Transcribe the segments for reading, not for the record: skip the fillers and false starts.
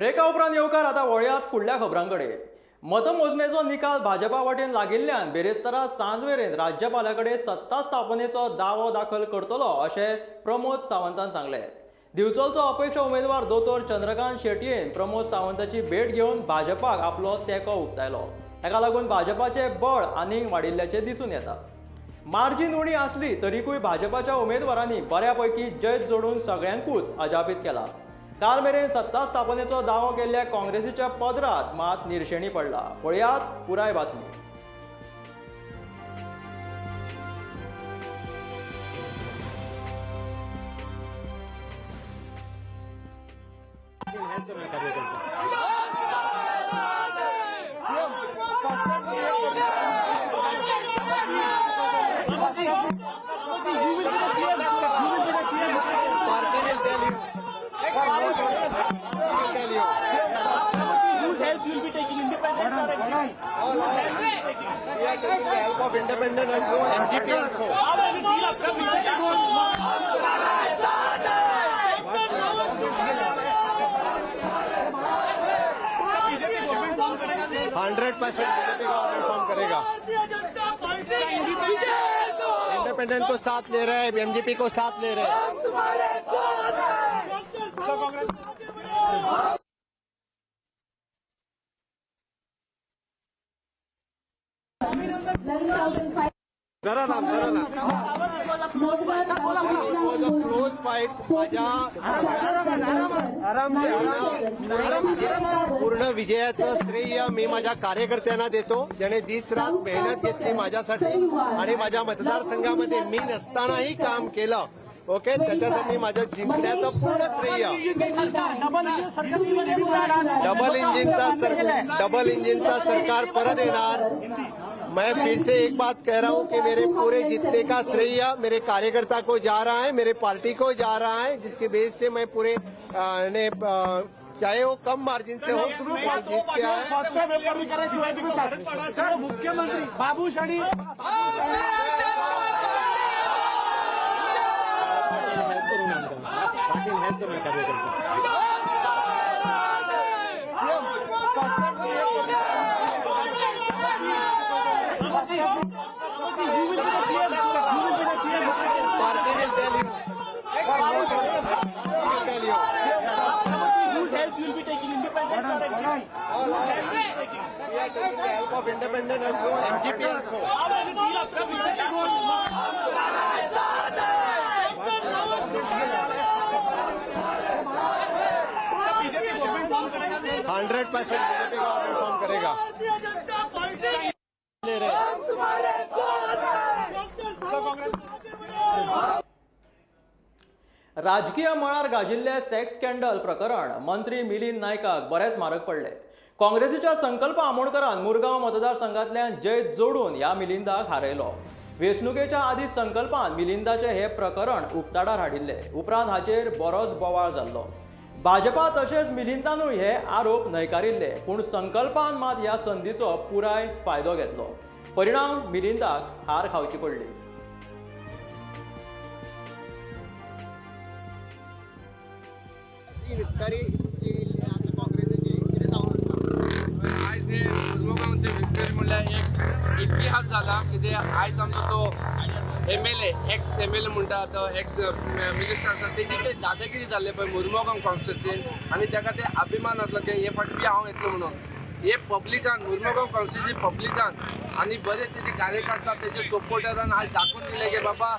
ब्रेका उपरांत येवकार. आतां वळयात फुडल्या खबरां कडेन. मतमोजणेचो निकाल भाजपा वटेन लागिल्ल्यान बिरेस्तारा सांजवेरेन राज्यपाला कडेन सत्ता स्थापनेचो दावो दाखल करतलो अशें प्रमोद सावंतान सांगलें. दिवचलचो अपेक्ष उमेदवार दोतोर चंद्रकांत शेटयेन प्रमोद सावंताची भेट घेवन भाजपाक आपलो तेंको उक्तायलो. ताका लागून भाजपाचें बळ आनीक वाडिल्ल्याचें दिसून येता. मार्जीन उणी आसली तरीकूय भाजपाच्या उमेदवारांनी बऱ्यापैकी जैत जोडून सगळ्यांकूच अजापीत केला. काल मेरेन सत्ता स्थापनेचो दावो केल्ल्या काँग्रेसीच्या पदरात मात निर्शेणी पडला. पळयात पुराय बातमी. Party will tell you. Party will tell you. Whose help you will be taking, independent or NDP? All, all. We are taking the help of independent also, MGP also. How will you deal after BJP? 100% BJP government form करेगा. Independent को साथ ले रहे हैं, MGP को साथ ले रहे हैं. Close fight. माझ्या पूर्ण विजयाचं श्रेय मी माझ्या कार्यकर्त्यांना देतो, ज्याने दिस रात मेहनत घेतली माझ्यासाठी आणि माझ्या मतदारसंघामध्ये मी नसतानाही काम केलं. ओके, त्याच्यासाठी माझ्या जिंकण्याचं पूर्ण श्रेय. डबल इंजिनचा सरकार परत येणार. मैं फिर से एक बात कह रहा हूं कि मेरे पूरे जीतने का श्रेय मेरे कार्यकर्ता को जा रहा है, मेरे पार्टी को जा रहा है, जिसके बेस से मैं पूरे ने चाहे वो कम मार्जिन से हो, मैं जीत के आया. मुख्यमंत्री बाबूशाही. पाटील हेल्प करून कार्यकर्ता. Party will tell you. Party will tell you. Whose help you will be taking, independent or NDP? All, all. We are taking the help of independent also, MGP also. How will you deal after BJP? 100% BJP government form करेगा. ले रहे हैं. राजकीय मळार गाजिल्ले sex scandal प्रकरण मंत्री मिलिंद नायकाक बरेच म्हारग पडले. काँग्रेसीच्या संकल्प आमोणकरान मुरगांव मतदारसंघातल्यान जैत जोडून ह्या मिलिंदाक हारयलो. वेंचणुकेच्या आदीं संकल्पान मिलिंदाचें हें प्रकरण उक्ताडार हाडिल्लें. उपरांत हाचेर बरोच बोवाळ जाल्लो. भाजपा तशेंच मिलिंदानूय हे आरोप न्हयकारिल्ले, पूण संकल्पान मात ह्या संदीचो पुराय फायदो घेतलो. परिणाम, मिलिंदाक हार खावची पडली. ही विक्टरी तुमची आसा काँग्रेसीची, कितें जावन? आयज हे मुरमुगांवचे विक्टरी म्हणल्यार एक इतिहास जाला. कितें आयज आमचो तो एमएलए, एक्स एमएलए म्हणटा तो, एक्स मिनिस्टर आसा, तेजी ते दादागिरी जाल्ले पळय मुरमुगांव कॉन्स्टिट्युन्सीन आनी ताका ते अभिमान आसलो की हे फावटी बी हांव येतलो म्हणून. हे पब्लिकान, मुरमुगांव कॉन्स्टिट्युन्सी पब्लिकान आनी बरे तेजे कार्यकर्ता, तेजे सपोर्टरान आज दाखोवन दिलें की बाबा,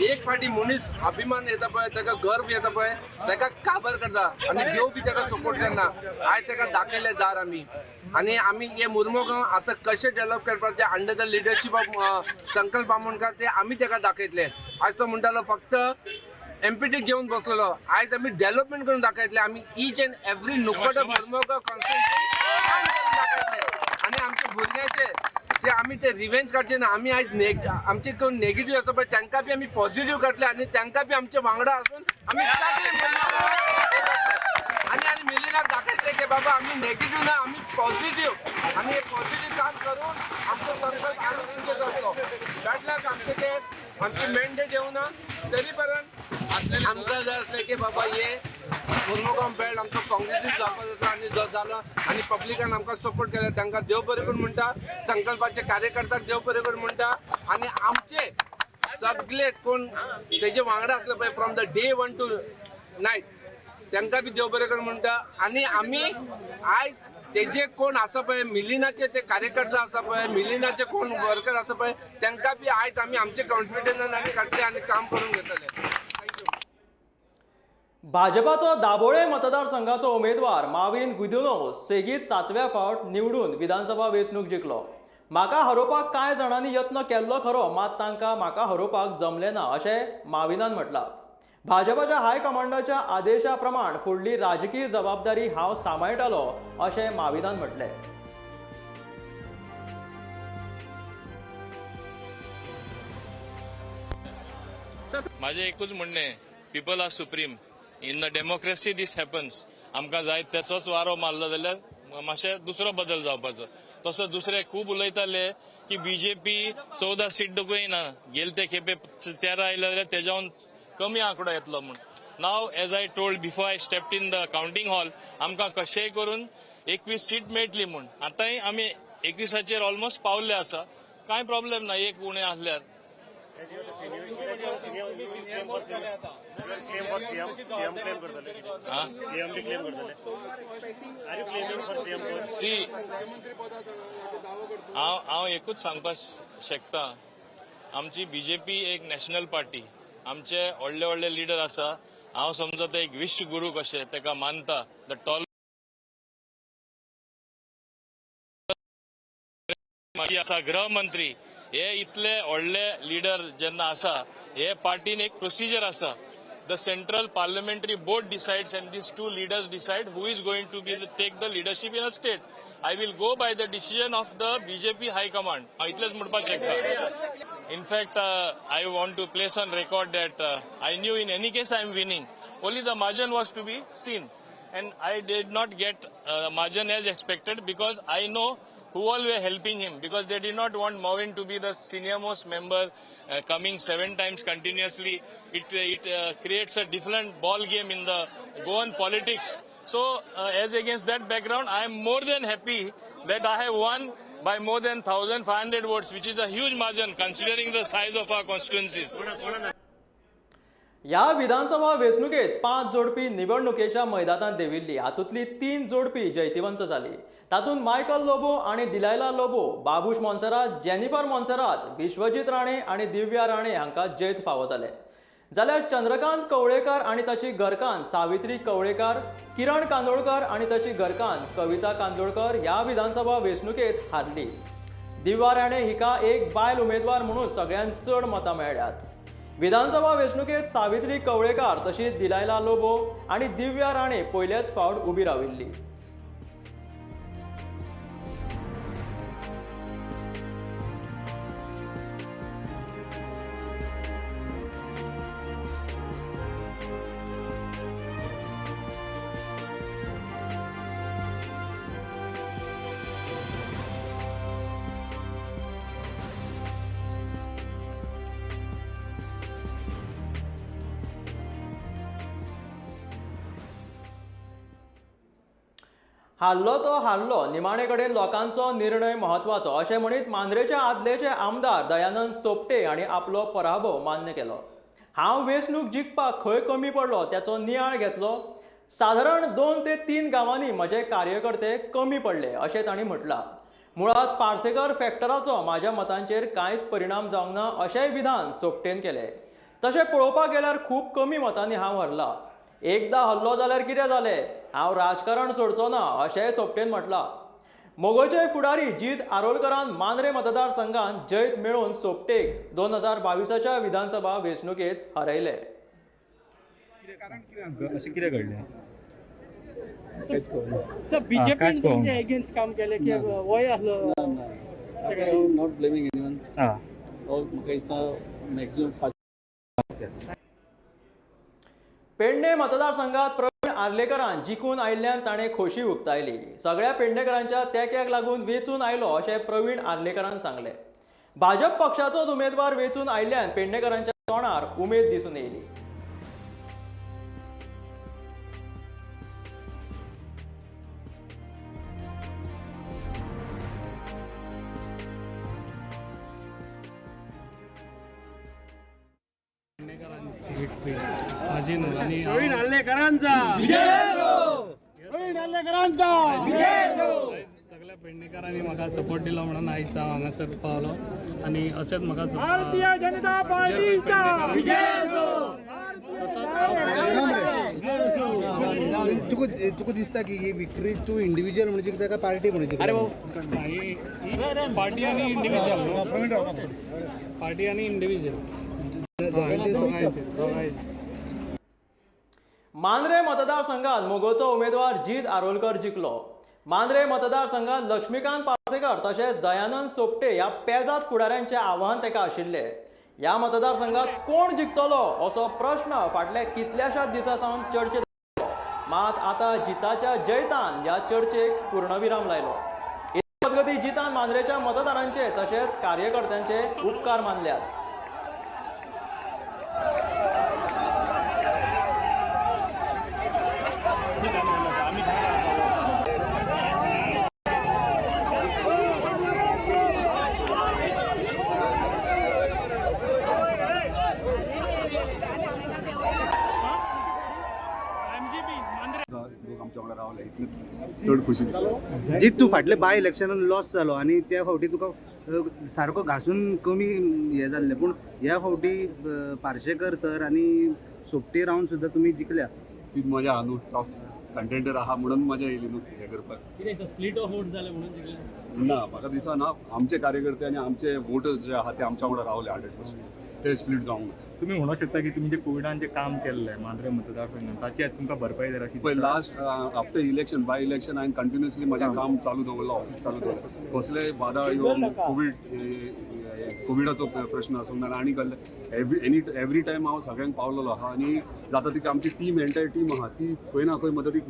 एक फावटी मनीस अभिमान येता पळय, ताका गर्व येता पळय, ताका काबर करता आनी देव बी ताका सपोर्ट करना. आयज ताका दाखयलें दार आमी आनी आमी हे मुरमुगांव आतां कशें डेव्हलप करपाचें under the leadership of Sankalp Amonkar, ते आमी ताका दाखयतले. आयज तो म्हणटालो, फक्त एमपीटी घेवन बसलेलो. आयज आमी डेव्हलपमेंट करून दाखयतले. आमी इच एंड एवरी नुकड ऑफ मुरमुगांव कॉन्स्टिट्युन्सी काम करून दाखयतले आनी आमच्या भुरग्यांचे ते आमी ते रिवेंज काडचे ना. आमी आयज आमचे कोण नेगेटीव आसा पळय, तांकां बी आमी पॉझिटीव काडले आनी तांकां बी आमचे वांगडा आसून आमी सगळे मुरमुगांव हे करतले. आनी आनी मिलिंदाक दाखयतले की बाबा, आमी नेगेटीव ना, आमी पॉझिटीव आनी हे पॉझिटीव काम करून आमचो संकल्प आनी जातलो. बॅड लक, आमचे ते आमचे मॅन्डेट येवना, तरी पर्यंत आमकां जाय आसलें की बाबा हे मुर्मुगांव बेल्ट आमचो काँग्रेसीन जावपाक जाता आनी जो जाला आनी पब्लिकान आमकां सपोर्ट केला तांकां देव बरें करूं म्हणटा, संकल्पाचे कार्यकर्त्याक देव बरें करूं म्हणटा. आनी आमचे सगळे कोण तेजे वांगडा आसले पळय from the day one to night तांकां बी देव बरें करूं म्हणटा. आनी आमी आयज तेजे कोण आसा पळय मिलिनाचे ते कार्यकर्ता आसा पळय, मिलिनाचे कोण वर्कर आसा पळय, तांकां बी आयज आमी आमचे कॉन्फिडन्सान आमी काडटले आनी काम करून घेतले. Thank you. भाजपाचो दाबोळे मतदारसंघाचो उमेदवार माविन गुदिन्हो सेगीत 7व्या फावट निवडून विधानसभा वेंचणूक जिखलो. म्हाका हरोवपाक कांय जाणांनी यत्न केल्लो खरो, मात तांकां म्हाका हरोवपाक जमलें ना अशें माविनान म्हटलां. भाजपाच्या हायकमांडाच्या आदेशा प्रमाण फुडली राजकीय जबाबदारी हांव सांबाळटलो अशें माविनान म्हटलें. माझे एकूच म्हणणें, people are supreme in the democracy, this happens. आमकां जाय तेचोच वारो मारलो जाल्यार मातशें दुसरो बदल जावपाचो. तसो दुसरे खूब उलयताले की बीजेपी 14 सीट दाखयना, गेले ते खेपे 13 आयले जाल्यार तेज्याहून कमी आंकडो येतलो म्हूण. Now as I told before I stepped in the counting hall, आमकां कशेंय करून 21 सीट मेळटली म्हूण. आतांय आमी 21चेर ऑलमोस्ट पावल्ले आसा, कांय प्रॉब्लेम ना एक उणें आसल्यार. Claim for CM, CM claim करतले. सीएम बी क्लेम करतले. Are you claiming for CM post? See, हांव हांव एकूच सांगपाक शकता, आमची बीजेपी एक नॅशनल पार्टी, आमचे व्हडले व्हडले लिडर आसा. हांव समजा ते एक विश्व गुरू कशे ताका मानता, the toll आसा गृहमंत्री, हे इतले व्हडले लिडर जेन्ना आसा, हे पार्टीन एक प्रोसिजर आसा. The central parliamentary board decides and these two leaders decide who is going to be take the leadership in a state. I will go by the decision of the BJP high command. हांव इतलेंच म्हणपाक शकता. In fact, I want to place on record that I knew in any case I am winning. Only the margin was to be seen. And I did not get margin as expected because I know who all were helping him, because they did not want Mauvin to be the senior most member coming 7 times continuously. It creates a different ball game in the Goan politics. So as against that background, I am more than happy that I have won by more than 1,500 votes, which is a huge margin considering the size of our constituencies. ह्या विधानसभा वेंचणुकेत 5 जोडपी निवडणुकेच्या मैदानांत देंविल्ली. हातूंतली 3 जोडपी जैतिवंत जाली. तातूंत Michael Lobo आनी Delilah Lobo, Babush Monserrate, Jennifer Monserrate, Vishwajit Rane आनी दिव्या राणे हांकां जैत फावो जालें. जाल्यार चंद्रकांत कवळेकार आनी ताची घरकान्न सावित्री कवळेकार, किरण कांदोळकर आनी ताची घरकान्न कविता कांदोळकर ह्या विधानसभा वेंचणुकेत हारली. दिव्या राणे हिका एक बायल उमेदवार म्हणून सगळ्यांत चड मतां मेळ्ळ्यात. विधानसभा वेंचणुकेत सावित्री कवळेकार तशीच दिलायला लोबो आनी दिव्या राणे पयलेच फावट उबी राविल्ली. हारलो तो हारलो, निमाणे कडेन लोकांचो निर्णय म्हत्वाचो अशें म्हणीत मांद्रेचे आदलेचे आमदार दयानंद सोपटे हांणी आपलो पराभव मान्य केलो. हांव वेंचणूक जिखपाक खंय कमी पडलो त्याचो नियाळ घेतलो. सादारण 2 ते 3 गांवांनी म्हजे कार्यकर्ते कमी पडले अशें तांणी म्हटलां. मुळांत पार्सेकर फॅक्टराचो म्हाज्या मतांचेर कांयच परिणाम जावंक ना अशेंय विधान सोपटेन केलें. तशें पळोवपाक गेल्यार खूब कमी मतांनी हांव हरला. एकदां हल्लो जाल्यार कितें जालें, हांव राजकारण सोडचो ना अशेंय सोपटेन म्हटलां. मोगोचे फुडारी जीत आरोलकरान मांद्रे मतदारसंघात जैत मेळोवन सोपटेक 2022च्या विधानसभा वेंचणुकेत हरयले. अशें कितें घडलें? सर, बीजेपी कांयच कळना. तुमच्या अगेन्स्ट काम केलें की वय आसलो? Not blaming anyone. हां, म्हाका दिसता मॅक्झिमम पेडणे मतदारसंघात प्रवीण आर्लेकरान जिखून आयिल्ल्यान ताणें खोशी उक्तायली. सगळ्या पेडणेकरांच्या तेंक्याक लागून वेंचून आयलो अशें प्रवीण आर्लेकरान सांगलें. भाजप पक्षाचोच उमेदवार वेंचून आयिल्ल्यान पेडणेकरांच्या तोंडार उमेद दिसून येयली. विक्ट्री म्हाजी न्हू आनी आयज सगळ्या पेडणेकारांनी म्हाका सपोर्ट दिलो म्हणून आयज हांव हांगासर पावलो आनी अशेंच म्हाका भारतीय जनता पार्टीचा तुका तुका दिसता की ही विक्ट्री तूं इंडिव्हिज्युअल म्हणून जिखता काय पार्टी म्हणून जिखता? ही पार्टी आनी इंडिव्हिज्युअल, पार्टी आनी इंडिव्हिज्युअल. दोगांचे. दोगांयचे दोगांयचे. मांद्रे मतदारसंघात मोगोचो उमेदवार जीत आरोलकर जिखलो. मांद्रे मतदारसंघात लक्ष्मीकांत पार्सेकर तशेंच दयानंद सोपटे ह्या पेजाद फुडाऱ्यांचें आव्हान ताका आशिल्लें. ह्या मतदारसंघात कोण जिखतलो असो प्रश्न फाटल्या कितल्याशाच दिसां सावन चर्चेत आशिल्लो. मात आतां जिताच्या जैतान ह्या चर्चेक पूर्णविराम लायलो. इतले मजगतीं जितान मांद्रेच्या मतदारांचे तशेंच कार्यकर्त्यांचे उपकार मानल्यात. लोक आमच्या वांगडा रावले इतली चड खुशी दिसता. जीत, तूं फाटले बाय इलेक्शनान लॉस जालो आनी त्या फावटी तुका सारको घासून कमी हें जाल्लें, पूण ह्या फावटी पार्शेकर सर आनी सोपटे रावन सुद्दां तुमी जिखल्या. तीच मजा आहा न्हू, टॉप कंटेंडर आहा म्हणून मजा येयली न्हू हें करपाक. कितें स्प्लीट ऑफ वोट जालें म्हणून जिखले? ना, म्हाका दिसना. आमचे कार्यकर्ते आनी आमचे वोटर्स जे आहा ते आमच्या वांगडा रावले 100%, ते स्प्लीट जावंक ना. तुम्ही म्हणू शकता की तुम्ही जे कोविडान जे काम केल्लें मांद्रे मतदारसंघात ताची आतां तुमकां भरपाई जाल्या अशी पळय, दिसता? Last after election, by election हांवें कंटिन्युअसली म्हजें काम चालू दवरलां, ऑफीस चालू दवरलें. कसलेय वादळ येवन कोविडाचो प्रश्न आसूं नाल्यार आनी कसले, एवरी टायम हांव सगळ्यांक पावलेलो आहा आनी जाता तितकी आमची टीम, एंटायर टीम आहा ती खंय ना खंय मदतीक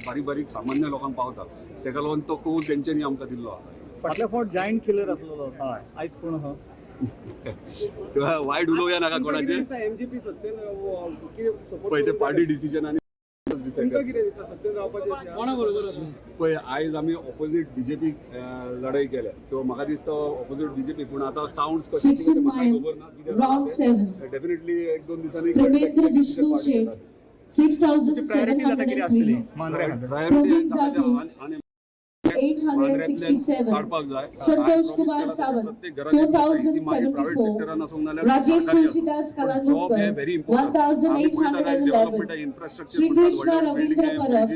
बारीक बारीक सामान्य लोकांक पावता. तेका लागून तो कौल तेंच्यांनी आमकां दिल्लो आसा. फाटल्या फावट जायंट किलर आसलेलो, आयज कोण आहा? तेव्हा वायट उलोवया नाका कोणाचे. एमजीपी सत्तेन पळय, ते पार्टी डिसिजन आनी डिसायड. कितें दिसता, सत्तेन रावपाचें? कोणा बरोबर आसा? पळय, आयज आमी ऑपोजीट बीजेपी लढाई केल्या, सो म्हाका दिसता ऑपोजीट बीजेपी, पूण आतां काउंट्स कशे कितें ते म्हाका खबर ना कितें Round जाता 7. ते. डेफिनेटली एक दोन दिसांनी Premendra Vishnu Shet, 6,703. Mandre खातीर. Praveen Zatu, आनी 867. काडपाक जाय. Santosh Kumar Sawant, 4,074. Rajesh Tulsidas Kalangutkar, 1,811. Shri Krishna Ravindra Parab,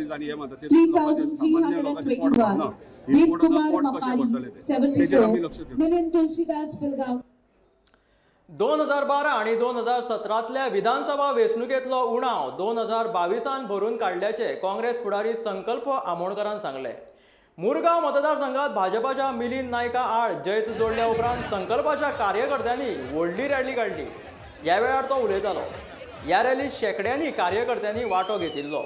3,321. Deep Kumar Mapari, 74. Milind Tulsidas Pilgaon. 2012 आनी 2017तल्या विधानसभा वेंचणुकेंतलो उणाव 2022त भरून काडल्याचे काँग्रेस फुडारी संकल्प आमोणकरान सांगलें. मुरगांव मतदारसंघात भाजपाच्या मिलिंद नायका आड जैत जोडल्या उपरांत संकल्पाच्या कार्यकर्त्यांनी व्हडली रॅली काडली. ह्या वेळार तो उलयतालो. ह्या रॅलीत शेंकड्यांनी कार्यकर्त्यांनी वांटो घेतिल्लो.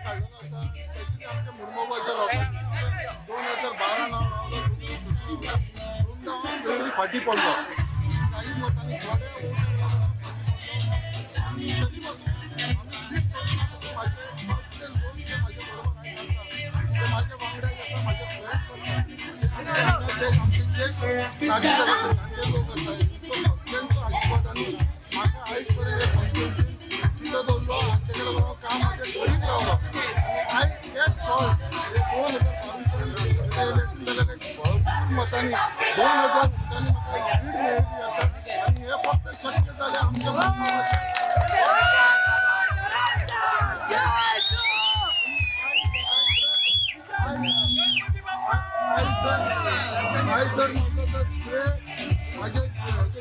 काडलेलो आसा स्पेशली आमच्या मुर्मोगांवच्या लोकांनी. 2012 हांव रावलो, 2017 दोनदा हांव खंय तरी फाटीं पडलो काही मतांनी, थोड्या वोटांक लागून हांव फाटीं पडलो. आनी तरी पासून आमी जीत सोडना. तशें म्हाजे सगळे लोक जे म्हाजे बरोबर आयज आसा ते म्हाजे वांगडा आसा, म्हाजे फ्रेंड्स आसा आनी हांगा जे आमचे ज्येश्ठ नागरीक आसा, जाणटे लोक आसा, हेंचो सगळ्यांचो आशिर्वाद आनी म्हाका आयज पर्यंत कॉन्स्टिट्युन्सीन जितो दवरलो आनी तेका लागून हांव काम म्हाजें करीत रावलो. आनी आयज तेच फळ हे 2022 इलेक्शन जालें, भरपूर मतांनी, 2000 मतांनी म्हाका लीड मेळिल्ली आसा आनी हें फक्त शक्य जालें आमच्या मुर्मोगाच्या. आयज जर म्हाका तर श्रेय म्हाजे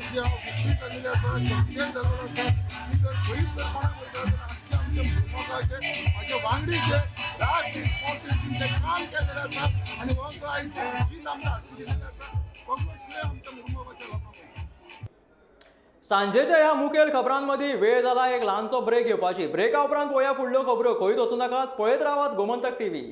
जी हांव विक्ट्री जाल्लेली आसा, जैत जाल्लो आसा, ती जर खंयच जर कोणाक वयता जाल्यार आमच्या आमच्या मुर्मोगाचे म्हाजे वांगडी जे रात दीस पोट दीस ते काम केलेलें आसा आनी हो जो आयज जीत आमकां हाडून दिलेलो आसा, सगळो श्रेय आमच्या मुर्मोगाच्या लोकांक वयता. सांजेच्या ह्या मुखेल खबरांमदीं वेळ जाला एक ल्हानसो ब्रेक घेवपाची. ब्रेका उपरांत पळोवया फुडल्यो खबरो. खंयच वचूं नाकात, पळयत रावात गोमंतक टीव्ही.